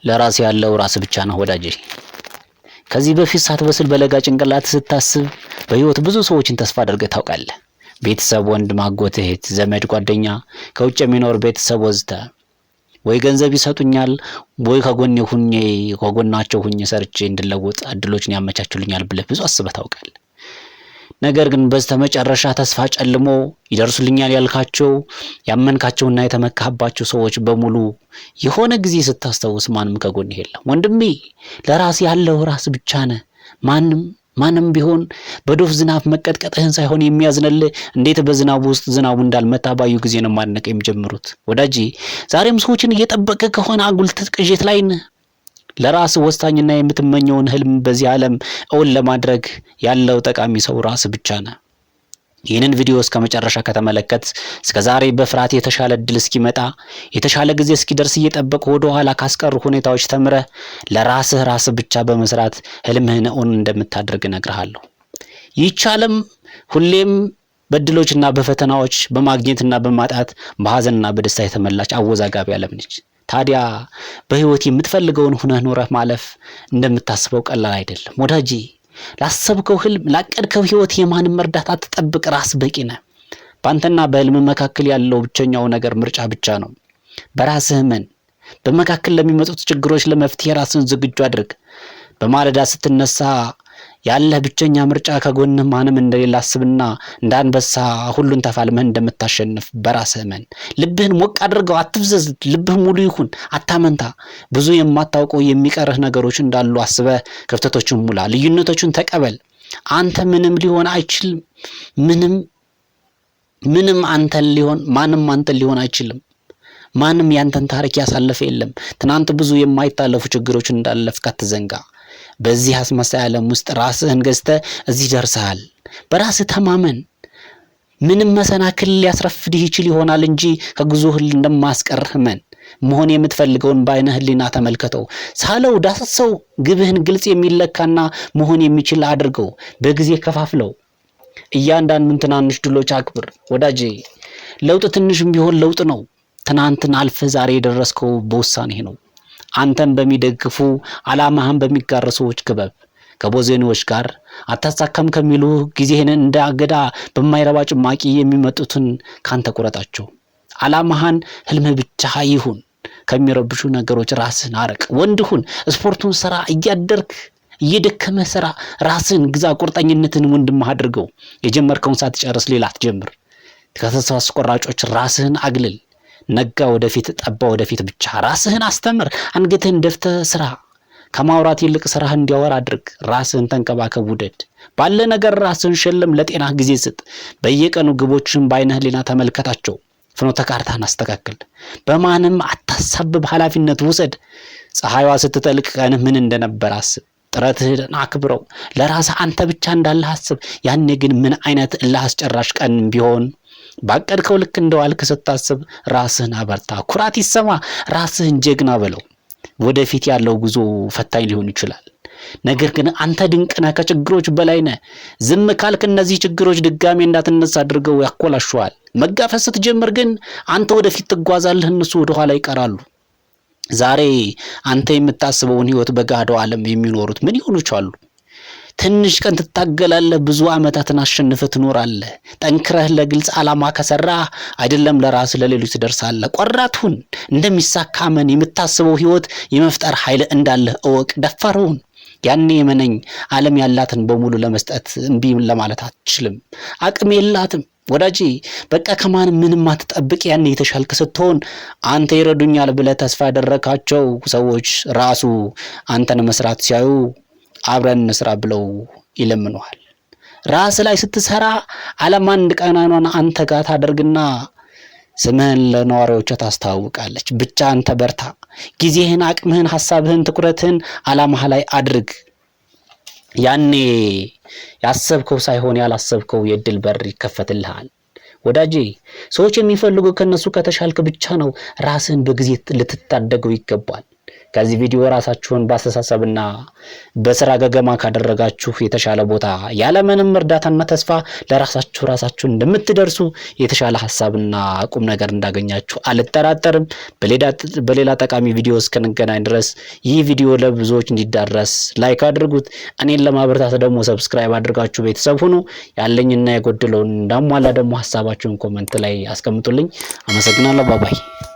ለራስ ያለው ራስ ብቻ ነው ወዳጄ። ከዚህ በፊት ሳትበስል በለጋ ጭንቅላት ስታስብ በህይወት ብዙ ሰዎችን ተስፋ አድርገህ ታውቃለህ። ቤተሰብ፣ ወንድም፣ አጎት፣ እህት፣ ዘመድ፣ ጓደኛ፣ ከውጭ የሚኖር ቤተሰብ ወዘተ ወይ ገንዘብ ይሰጡኛል ወይ ከጎኔ ሁኜ ከጎናቸው ሁኜ ሰርቼ እንድለወጥ እድሎችን ያመቻቹልኛል ብለህ ብዙ አስበህ ታውቃለህ። ነገር ግን በስተመጨረሻ ተስፋ ጨልሞ ይደርሱልኛል ያልካቸው፣ ያመንካቸውና የተመካህባቸው ሰዎች በሙሉ የሆነ ጊዜ ስታስታውስ ማንም ከጎንህ የለም። ወንድሜ፣ ለራስ ያለው ራስ ብቻ ነህ። ማንም ማንም ቢሆን በዶፍ ዝናብ መቀጥቀጥህን ሳይሆን የሚያዝንልህ እንዴት በዝናቡ ውስጥ ዝናቡ እንዳልመታ ባዩ ጊዜ ነው ማድነቅ የሚጀምሩት። ወዳጄ፣ ዛሬም ሰዎችን እየጠበቅህ ከሆነ አጉል ቅዠት ላይ ነህ። ለራስ ወሳኝና የምትመኘውን ህልም በዚህ ዓለም እውን ለማድረግ ያለው ጠቃሚ ሰው ራስ ብቻ ነህ። ይህንን ቪዲዮ እስከ መጨረሻ ከተመለከት እስከ ዛሬ በፍርሃት የተሻለ እድል እስኪመጣ፣ የተሻለ ጊዜ እስኪደርስ እየጠበቁ ወደ ኋላ ካስቀሩ ሁኔታዎች ተምረህ ለራስህ ራስህ ብቻ በመስራት ህልምህን እውን እንደምታደርግ እነግርሃለሁ። ይህች ዓለም ሁሌም በእድሎችና በፈተናዎች፣ በማግኘትና በማጣት፣ በሀዘንና በደስታ የተሞላች አወዛጋቢ ዓለም ነች። ታዲያ በህይወት የምትፈልገውን ሁነህ ኖረህ ማለፍ እንደምታስበው ቀላል አይደለም ወዳጄ። ላሰብከው ህልም፣ ላቀድከው ህይወት የማንም እርዳታ አትጠብቅ። ራስ በቂ ነህ። በአንተና በህልም መካከል ያለው ብቸኛው ነገር ምርጫ ብቻ ነው። በራስህ እመን። በመካከል ለሚመጡት ችግሮች ለመፍትሄ ራስን ዝግጁ አድርግ። በማለዳ ስትነሳ ያለህ ብቸኛ ምርጫ ከጎንህ ማንም እንደሌለ አስብና እንደ አንበሳ ሁሉን ተፋልመህ እንደምታሸንፍ በራስህ እመን። ልብህን ሞቅ አድርገው፣ አትፍዘዝ። ልብህ ሙሉ ይሁን፣ አታመንታ። ብዙ የማታውቀው የሚቀርህ ነገሮች እንዳሉ አስበህ ክፍተቶችን ሙላ፣ ልዩነቶችን ተቀበል። አንተ ምንም ሊሆን አይችልም። ምንም ምንም አንተን ሊሆን ማንም አንተን ሊሆን አይችልም። ማንም ያንተን ታሪክ ያሳለፈ የለም። ትናንት ብዙ የማይታለፉ ችግሮች እንዳለፍክ አትዘንጋ። በዚህ አስመሳይ ዓለም ውስጥ ራስህን ገዝተህ እዚህ ደርሰሃል። በራስህ ተማመን። ምንም መሰናክል ሊያስረፍድህ ይችል ይሆናል እንጂ ከጉዞህ እንደማያስቀርህ እመን። መሆን የምትፈልገውን በዓይነ ህሊና ተመልከተው፣ ሳለው፣ ዳሰሰው። ግብህን ግልጽ፣ የሚለካና መሆን የሚችል አድርገው። በጊዜ ከፋፍለው። እያንዳንዱን ትናንሽ ድሎች አክብር ወዳጄ። ለውጥ ትንሽም ቢሆን ለውጥ ነው። ትናንትን አልፈህ ዛሬ የደረስከው በውሳኔህ ነው። አንተን በሚደግፉ፣ ዓላማህን በሚጋሩ ሰዎች ክበብ። ከቦዘኔዎች ጋር፣ አታሳካም ከሚሉ፣ ጊዜህን እንደ አገዳ በማይረባ ጭማቂ የሚመጡትን ካንተ ቁረጣቸው። ዓላማህን ህልምህ ብቻ ይሁን። ከሚረብሹ ነገሮች ራስህን አርቅ። ወንድ ሁን። ስፖርቱን ስራ፣ እያደርክ እየደከመ ስራ። ራስህን ግዛ። ቁርጠኝነትን ወንድምህ አድርገው። የጀመርከውን ሳትጨርስ ሌላ አትጀምር። ከተስፋ አስቆራጮች ራስህን አግልል። ነጋ ወደፊት፣ ጠባ ወደፊት ብቻ። ራስህን አስተምር። አንገትህን ደፍተህ ስራ። ከማውራት ይልቅ ስራህ እንዲያወራ አድርግ። ራስህን ተንከባከብ፣ ውደድ። ባለ ነገር ራስህን ሸልም። ለጤናህ ጊዜ ስጥ። በየቀኑ ግቦችን በዓይነ ህሊና ተመልከታቸው። ፍኖተ ካርታህን አስተካክል። በማንም አታሳብብ። ኃላፊነት ውሰድ። ፀሐይዋ ስትጠልቅ ቀንህ ምን እንደነበር አስብ። ጥረትህን አክብረው። ለራስህ አንተ ብቻ እንዳለህ አስብ። ያኔ ግን ምን አይነት እልህ አስጨራሽ ቀን ቢሆን ባቀድከው ልክ እንደዋልክ ስታስብ ራስህን አበርታ። ኩራት ይሰማ። ራስህን ጀግና በለው። ወደፊት ያለው ጉዞ ፈታኝ ሊሆን ይችላል። ነገር ግን አንተ ድንቅ ነህ፣ ከችግሮች በላይ ነህ። ዝም ካልክ እነዚህ ችግሮች ድጋሜ እንዳትነሳ አድርገው ያኮላሹሃል። መጋፈጥ ስትጀምር ግን አንተ ወደፊት ትጓዛለህ፣ እነሱ ወደኋላ ይቀራሉ። ዛሬ አንተ የምታስበውን ህይወት በገሃዱ ዓለም የሚኖሩት ምን ይሆኑ ቻሉ? ትንሽ ቀን ትታገላለህ፣ ብዙ ዓመታትን አሸንፈህ ትኖራለህ። ጠንክረህ ለግልጽ ዓላማ ከሰራህ አይደለም ለራስህ ለሌሎች ትደርሳለህ። ቆራጥ ሁን፣ እንደሚሳካ እመን። የምታስበው ህይወት የመፍጠር ኃይል እንዳለህ እወቅ። ደፋር ሁን። ያኔ የመነኝ ዓለም ያላትን በሙሉ ለመስጠት እምቢ ለማለት አትችልም። አቅም የላትም። ወዳጄ፣ በቃ ከማንም ምንም አትጠብቅ። ያኔ የተሻልክ ስትሆን አንተ ይረዱኛል ብለህ ተስፋ ያደረካቸው ሰዎች ራሱ አንተን መስራት ሲያዩ አብረን እንስራ ብለው ይለምኑሃል። ራስ ላይ ስትሰራ ዓለም አንድ ቀን አይኗን አንተ ጋር ታደርግና ስምህን ለነዋሪዎቿ ታስተዋውቃለች። ብቻ አንተ በርታ። ጊዜህን፣ አቅምህን፣ ሀሳብህን፣ ትኩረትህን ዓላማህ ላይ አድርግ። ያኔ ያሰብከው ሳይሆን ያላሰብከው የእድል በር ይከፈትልሃል። ወዳጄ፣ ሰዎች የሚፈልጉ ከነሱ ከተሻልክ ብቻ ነው። ራስህን በጊዜ ልትታደገው ይገባል። ከዚህ ቪዲዮ ራሳችሁን በአስተሳሰብና በስራ ገገማ ካደረጋችሁ የተሻለ ቦታ ያለምንም እርዳታና ተስፋ ለራሳችሁ ራሳችሁን እንደምትደርሱ፣ የተሻለ ሀሳብና ቁም ነገር እንዳገኛችሁ አልጠራጠርም። በሌላ ጠቃሚ ቪዲዮ እስክንገናኝ ድረስ ይህ ቪዲዮ ለብዙዎች እንዲዳረስ like አድርጉት። እኔን ለማበርታት ደግሞ subscribe አድርጋችሁ ቤተሰብ ሁኑ። ያለኝና የጎደለውን እንዳሟላ ደግሞ ሀሳባችሁን comment ላይ አስቀምጡልኝ። አመሰግናለሁ። Bye bye።